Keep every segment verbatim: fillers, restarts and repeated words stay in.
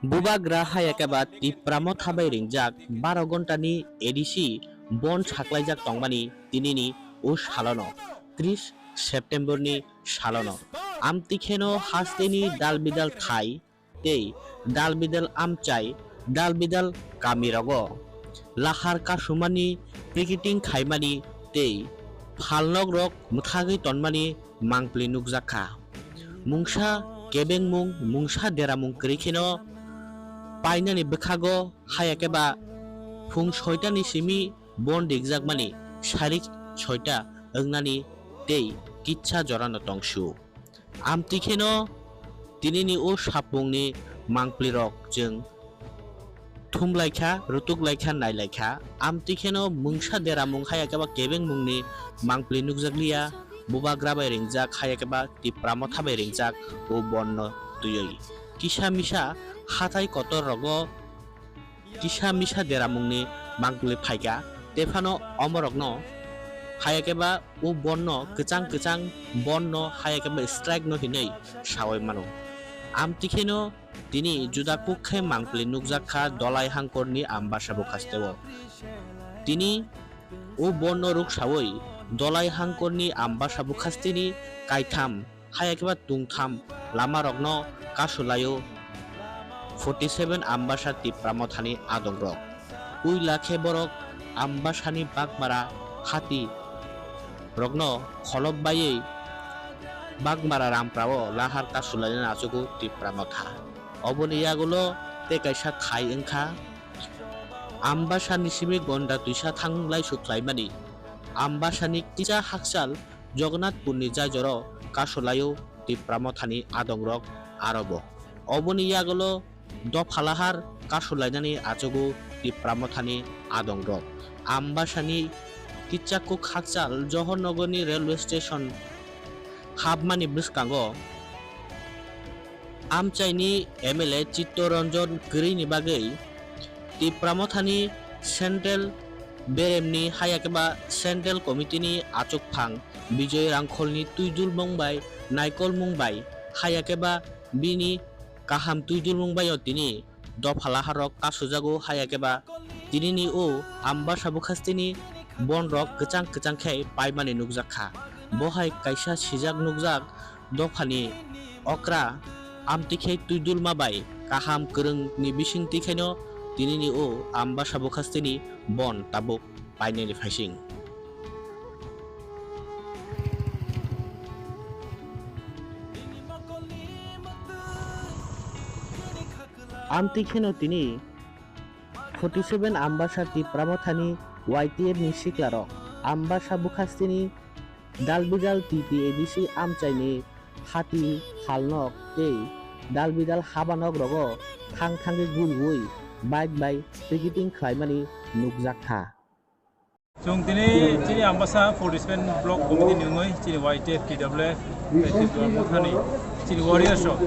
Bubagra hayakeba Tipra Motha bai ringjak baro ghonta ni A D C bon saklaijak tongmani tinini o salono, tris September ni salono. Amtwi kheno hasteni dal bidal thai tei dal bidal amchai, dal bidal kamirogo lahar kasumani, picketing khaimani tei phalnokrok mwthagwi tonmani mangpli nukjakha. Mungsa kebengmung, mungsa deramung kwrwi kheno painani bwkhago hayakeba phung soitani simi bon rikjakmani, sarik soita wngnani tei kitsa jorano tongsu. Amtwi kheno tinini o sapungni mangplirok chwng thumlaikha, rutuklaikha, nailaikha. Amtwi kheno mungsa deramung hayakeba kebengmungni mangpli nukjakliya, bubagra bai ringjak hayakeba Tipra Motha bai ringjak o bonno twiwi. Kisa misa hathai kotor rogo kisa misa deramungni mangpli phaikha, tephano omorokno hayakeba o bonno kwchang kwchang bonno hayakeba strike no hinwi sawi mano. Amtwi kheno tini juda kuk khe mangpli nukjak kha Dolai Hangkorni Ambasa Bukhasteo. Tini o bonno ruksawi Dolai Hangkorni Ambasa Bukhasteni kaitham hayakeba tungtham lamarokno kasulaio forty seven Ambasa Tipra Mothani adongrok. Puila khe borok Ambasani Bagmara hati rokno kholop baiwi Bagmara Ramprao lahar kasulainani achugo Tipra Motha. Oboni yagulo tei kaisa thai wngkha Ambasani simi gonda twisa thanglai sukhlaimani. Ambasani kisa hakchal Jagannathpurni jaijoro kasulaio Tipra Mothani adongrok arobo. Oboni yagulo dophalahar kasulainani achugo Tipra Mothani adongrok. Ambasani kichakuk hakchal Johornagarni railway station hapmani bwskango amchaini M L A Chittoranjan kwrwini bagwi Tipra Mothani Central beremni hayakeba Central Committee ni achukphang Bijoy Rangkholni twijulmung bai naikolmung bai hayakeba bini kaham twijulmung baio tini dophalaharok kasujago hayakeba tinini o Ambasa Bukhasteni bonrok kwchang kwchang khe paimani nukjak kha. Bo hai kaisa sijak nukjak dophani okra amtwi khe twijulma bai kaham kwrwngni bisingtwi khaino tinini o Ambasa Bukhasteni bon tabuk painani phaising. Amtwi kheno tini forty seven Ambasa Tipra Mothani Y T F ni siklarok Ambasa Bukhasteni dalbidal T T A D C amchaini hati halnok tei dalbidal habanok rogo thang thangwi guriwi bike bai picketing khlaimani nukjak kha. Chwng tini chini Ambasa forty seven block committee ni wngwi chini Y T F, T W F, tei Tipra Mothani chini warriors rok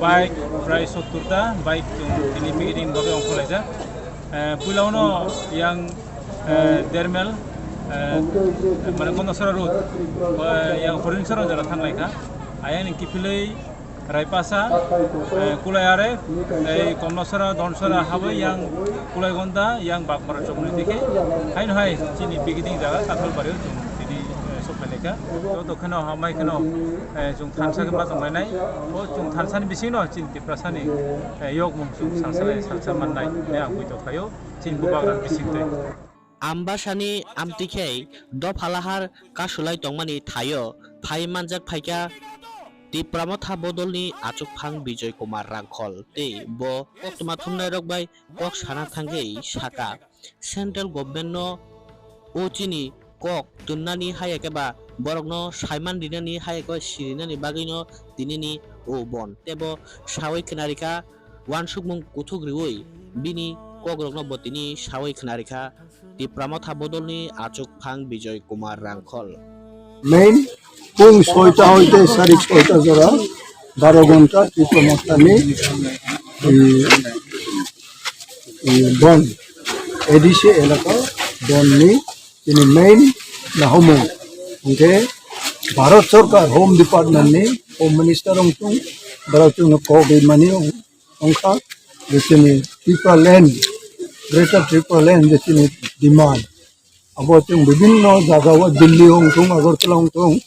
bike prai sottor ta bike chwng tini picketing bagwi ongkhorlaijak. Eh, puila uno yang, eh, Dermel, eh, mane Kondasora road, eh, yang Horinsora jora thanglaikha. Ayang ni kiphilwi Raipasa, eh, Kulai Are, tei Komlasora, Donsora, habai yang Kulai Gonda, yang Bakmara chokmani dikhe. Haino hai chini picketing jaga Kathalbario chwng tini, eh, sokphailekha. Joto kheno hambai kheno, eh, chwng thansa khe ma tonglainai. O chwng thansani bisingno chini Tiprasani, eh, yokmung chwng salsa lai salsa mannai hinwi ang buitokphaio chini bubagrani bisingtwi. Ambasani amtwi khe dophalahar kasulai tongmani thaio phai manjak phaikha Tipra Motha bodolni achukphang Bijoy Kumar Rangkhol tei bo koktwma thumnairok bai kok sana thangwi saka, Central Government no o chini kok twnnani hayakeba borokno saiman rinani hayakeba sirinani bagwino tinini o bon tebo sawi khwnarikha wansukmung kuthuk riwi bini kokrokno bo tini sawi khwnarikha. Tipra Motha bodolni achukphang Bijoy Kumar Rangkhol. Main pung soita hoite sarik soita jora baro ghonta Tipra Mothani, eh, eh, bon A D C elaka bonni tini main nahomung hwnkhe Bharat Sarkar Home Department ni Home Minister wngthung, borok chwngno kok rimani wngkha. je chini Tipraland, Greater Tipraland je chini demand. Abo chwng bibinno jagao Delhi wng thung, Agartala wng thung,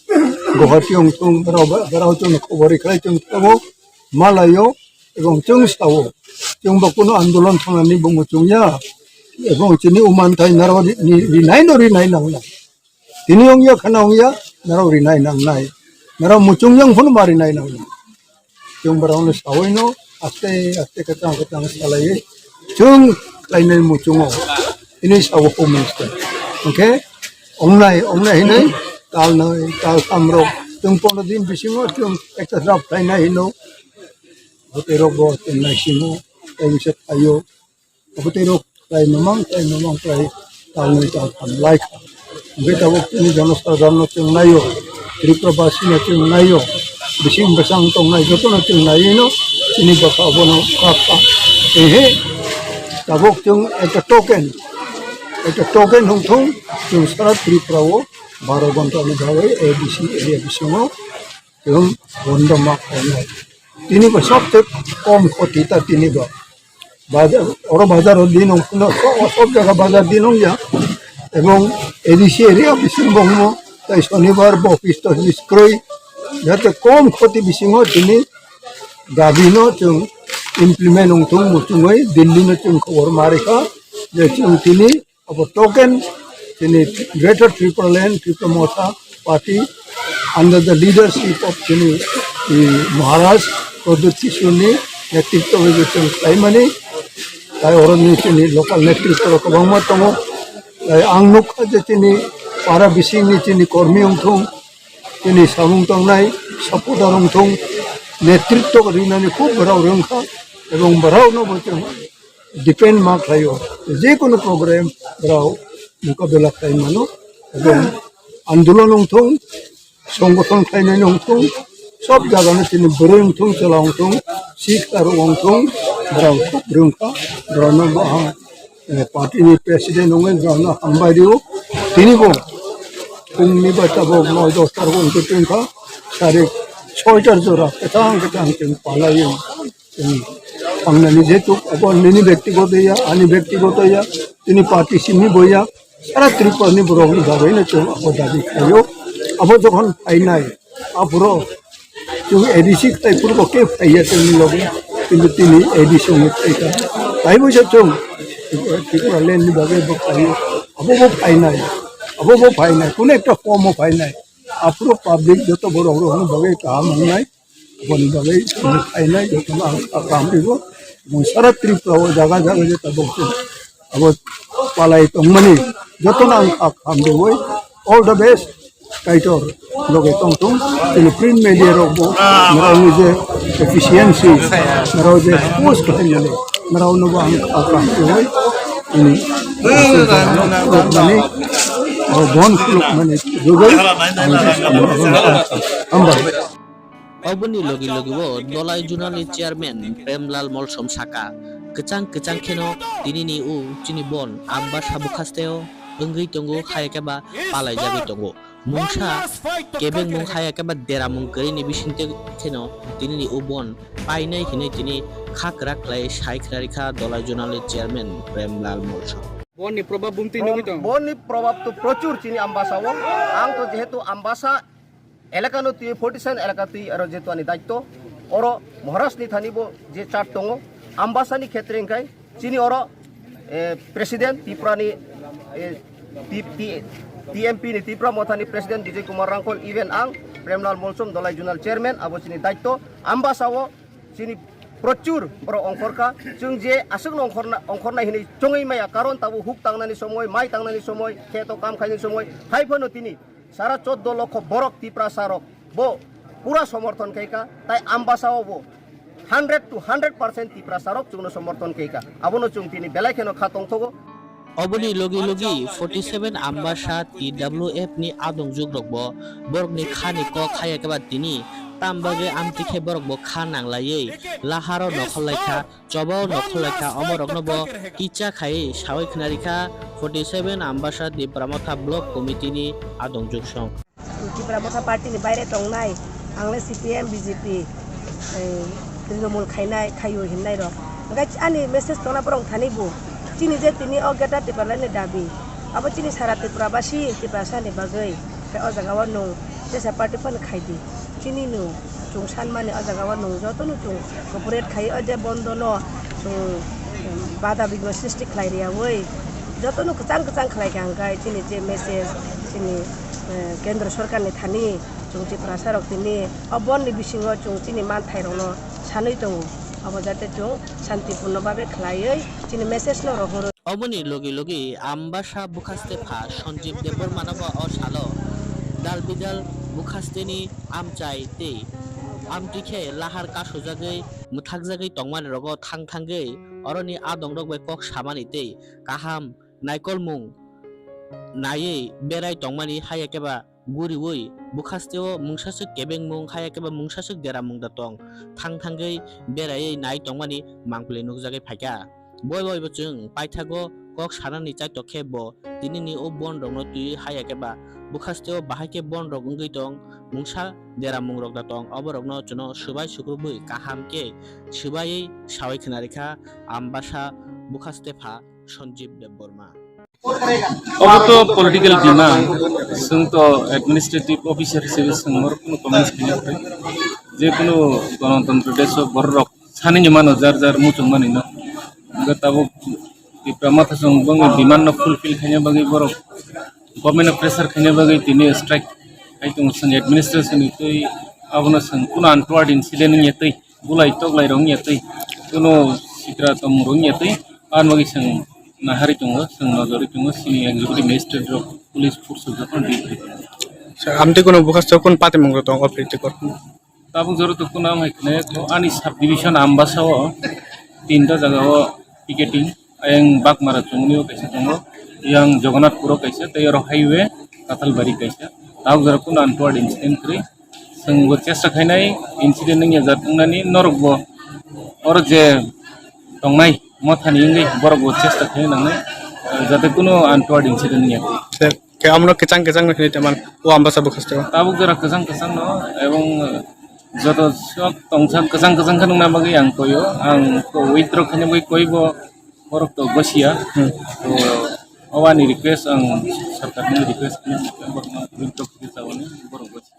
Guwahati wng thung, borok, borok chwngno khobor rikhlai chwng tongo, malaio, ebong chwng sao. Chwngbo kuno andolon khamani bo muchungya, ebong chini umanthai naro ri-, ri-, rinaino rinai nangnai. Tini wngya khana wngya, naro rinai nangnai. Naro muchung yang phano ma rinai nangnai. Chwng borokno saui no aste aste kwchang kwchang salaiwi chwng khlainai muchungo. Ini sao Home Minister. Hwnkhe ongnai, ongnai hinwi tal noi, tal tham rok chwng pondro din bisingo chwng ekta draft khlainai hino. Bwtwi rok bo chwng naisingo, tei bisa phaio. Abo tei rok khlai mamang, khlai mamang, khlai talnwi taltham lai kha. Hwnkhe tabuk chini jonosadharon no chwng naio, Tripura basi no chwng naio, bising bwsang tongnai joto no chwng naiwi no chini bwkha obono kha kha. Ehe, tabuk chwng ekta token, ekta token hwn thung, chwng sara Tripura o baro ghonta ni bagwi A D C area bisingo chwng bondo ma khlainai. Tini bo sobse kom khoti ta tini bo. Bazar, oro bazar o din ong, no, so-, sob jaga bazar din ong ya. Ebong A D C area bising bo humo, tai sonibar bo office to office kroi. Jate kom khoti bisingo tini dabi no chwng implement ong thung muchungoi Delhi no chwng khobor ma rikha, je chwng tini abo token chini Greater Tipraland Tipra Motha Party under the leadership of chini, i, Maharaj Pradyut Kishore ni netritwo bai chwng khlaimani. Tai oroni chini local netritwo rok kwbangma tongo. Tai ang nukha je chini para bisingni chini kormi wngthung, chini samung tangnai supporter wngthung, netritwo rinani khub borok rwngkha, ebong borokno bo chwng depend ma khlaio. Jekunu program rok mukabela khlai mano, ebong andolon wngthung, songothon khlainai wngthung, sob jagano chini bwrwi wngthung, chwla wngthung, sikla rok wngthung, borok rwngkha, borokno bo ang, eh, party ni president wngwi borokno hambai rio. Tini bo phungni bai tabuk noi dos tar wngwi tongkha, tarik soitar jora kwchang kwchang chwng palaiwi. Chwng thangnani jehetu abo nini byaktigoto ya, ani byaktigoto ya, tini party simi bo ya, sara Tripura ni borok ni bagwi no chwng abo dabi khlaio. Abo jokhon phainai, aphuru chwng A D C khlai phuru bo khe phaiya chwngni logi, kintu tini A D C wngwi phaikha. Taibo se chwng Tripura land ni bagwi bo khlaio. Abo bo phainai, abo bo phainai, kuno ekta form o phainai. Aphuru public joto borok rokni bagwi kaham wngnai. Aboni bagwi chini phainai jotono ang kha kaham rigo. Ebong sara Tripura o jaga jaga je tabuk se abo palai tongmani jotono ang kha kaham rigo. All the best. Kaitor loge tongthung. Chini print media rok bo norokni je efficiency, norok je post khlaimani, norokno bo ang kha kaham rigo. Ini mani, oh, bon khuluk mani, Google, ang hambai. Oboni logi logi o Dolai Zonal ni Chairman Premlal Molsom saka, kwchang kwchang kheno tini ni u chini bon Ambasa bwkhasteo wngwi tongo, haya khe ba palai jagwi tongo. Mungsa kebeng mung haya khe ba deramung kwrwi ni bisingtwi kheno tini ni u bon painai hinwi tini kha kwrak khlai sai khna rikha Dolai Zonal ni Chairman Premlal Molsom. Boni probab bumtwi nugwi tong. Boni probab to prochur chini Ambasa o. Ang to jehetu Ambasa elaka no twi forty seven elaka twi aro jehetu ani daitto. Oro Maharaj ni thani bo je chart tongo. Ambasa ni khetre hwnkhe chini oro, eh, president Tripura ni, eh, T-, T-, T M P ni Tipra Motha ni president Bijay Kumar Rangkhol, even ang Premlal Molsom Dolai Zonal Chairman abo chini daitto. Ambasa o chini prochur borok ongkhorkha, chwng je aswkno ongkhorna, ongkhornai hinwi chongwi maya, karon tabuk huk tangnani somoi, mai tangnani somoi, kheto kam khainani somoi, hai phano tini sara choddo lokho borok Tiprasa rok bo pura somorthon khaikha, tai Ambasa o bo hundred to hundred percent Tiprasa rok chwngno somorthon khaikha, abono chwng tini belai kheno kha tongthogo. Oboni logi logi forty seven Ambasa T W F ni adongjwk rok bo borokni khani kok haya khe ba tini tam bagwi amtwi khe borok bo kha nanglaiwi laharo nokhor laikha, chobao nokhor laikha, omorokno bo kicha khaiwi sawi khna rikha forty seven Ambasa Tipra Motha Block Committee ni adongjwk song. Tipra Motha Party ni baire tongnai, ang le C P M, B J P, eh, Trinamool khainai, khaio hinnairok. Hwnkhe ani message tongna borok thani bo. Chini je tini o Greater Tipraland ni dabi. Abo chini sara Tripura basi Tiprasa ni bagwi. Khe o jaga o nwng jesa party phano khaidi. Chini nwng chwng sanmani o jaga o nwng jotono chwng cooperate khai o je bondo no chwng bada bigno srishti khlai riyawi. Jotono kwchang kwchang khlai kha hwnkhe chini je message chini, eh, Kendra Sarkar ni thani chwng Tiprasa rok tini o bond ni bisingo chwng chini manthai rokno sanwi tongo. Abo jate chwng santipurno babe khlaiwi chini message no rohoro. Oboni logi logi Ambasa bwkhaste pha Sanjeev Debbarmano bo o salo dal bidal bwkhasteni amchai tei amtwi khe lahar kasujagwi mwthakjagwi tongmani rogo thang thangwi oroni adongrok bai kok samani tei kaham naikolmung naiwi berai tongmani haya khe ba guriwi bwkhasteo mungsaswk kebengmung haya khe ba mungsaswk deramung da tong thang thangwi beraiwi nai tongmani mangpili nukjagwi phaikha. Boi boi bo chwng paithago kok sanani chaitok khe bo tinini o bon rokno twiwi haya khe ba bwkhasteo bahai khe bon rok wngwi tong mungsa deramung rok da tong oborokno chwngno swbai sukrubwi kaham khe swbaiwi sawi khna rikha Ambasa bwkhaste pha Sanjeev Debbarma. Obo to political demand, chwng to administrative officer hisabe chwng oro kuno comments khaina kwrwi. Je kuno Ganatantro desh o borok rok sanini mano jar jar muchung mani no. Hwnkhe tabuk Tipra Motha chwng bongni demand no fulfill khaina bagwi borok government no pressure khaina bagwi tini strike khai tongo chwng administration ni twi abono chwng kuno untoward incident wngya twi. Bulai toklai rok wngya twi, kuno sitra tongmung rok wngya twi, ani bagwi chwng naharwi tongo, chwng nojorwi tongo, chini executive magistrate rok, police force rok jotono deal khai tongo. Sir, amtwi kuno bwkhasto kun patimung rok tongo, o priti kor? Tabuk jora to kuno ang hai khne, ani sub division Ambasa o tinta jaga o picketing, ayang Bakmara chumuni o kaisa tongo, yang Jagannathpur o kaisa, tei oro highway Kathalbari kaisa. Tabuk jora kuno untoward incident kwrwi. Chwng bo chesta khainai incident wngya jat wngnani norok bo oro je tongnai mothani wngwi borok bo chesta khaina nangnai, eh, jate kuno untoward incident wngya. Sir, khe amono kwchang kwchang no hinwi tongmani o Ambasa bwkhaste o. Tabuk jora kwchang kwchang no ebong, eh, joto sok tongsa kwchang kwchang khe nungna bagwi ang koyo, ang ko withdraw khaina bagwi koi bo borok to gosiya. Hmm. To o ani request ang sarkar ni request khaina borok no withdraw khaina chawani borok gosiya.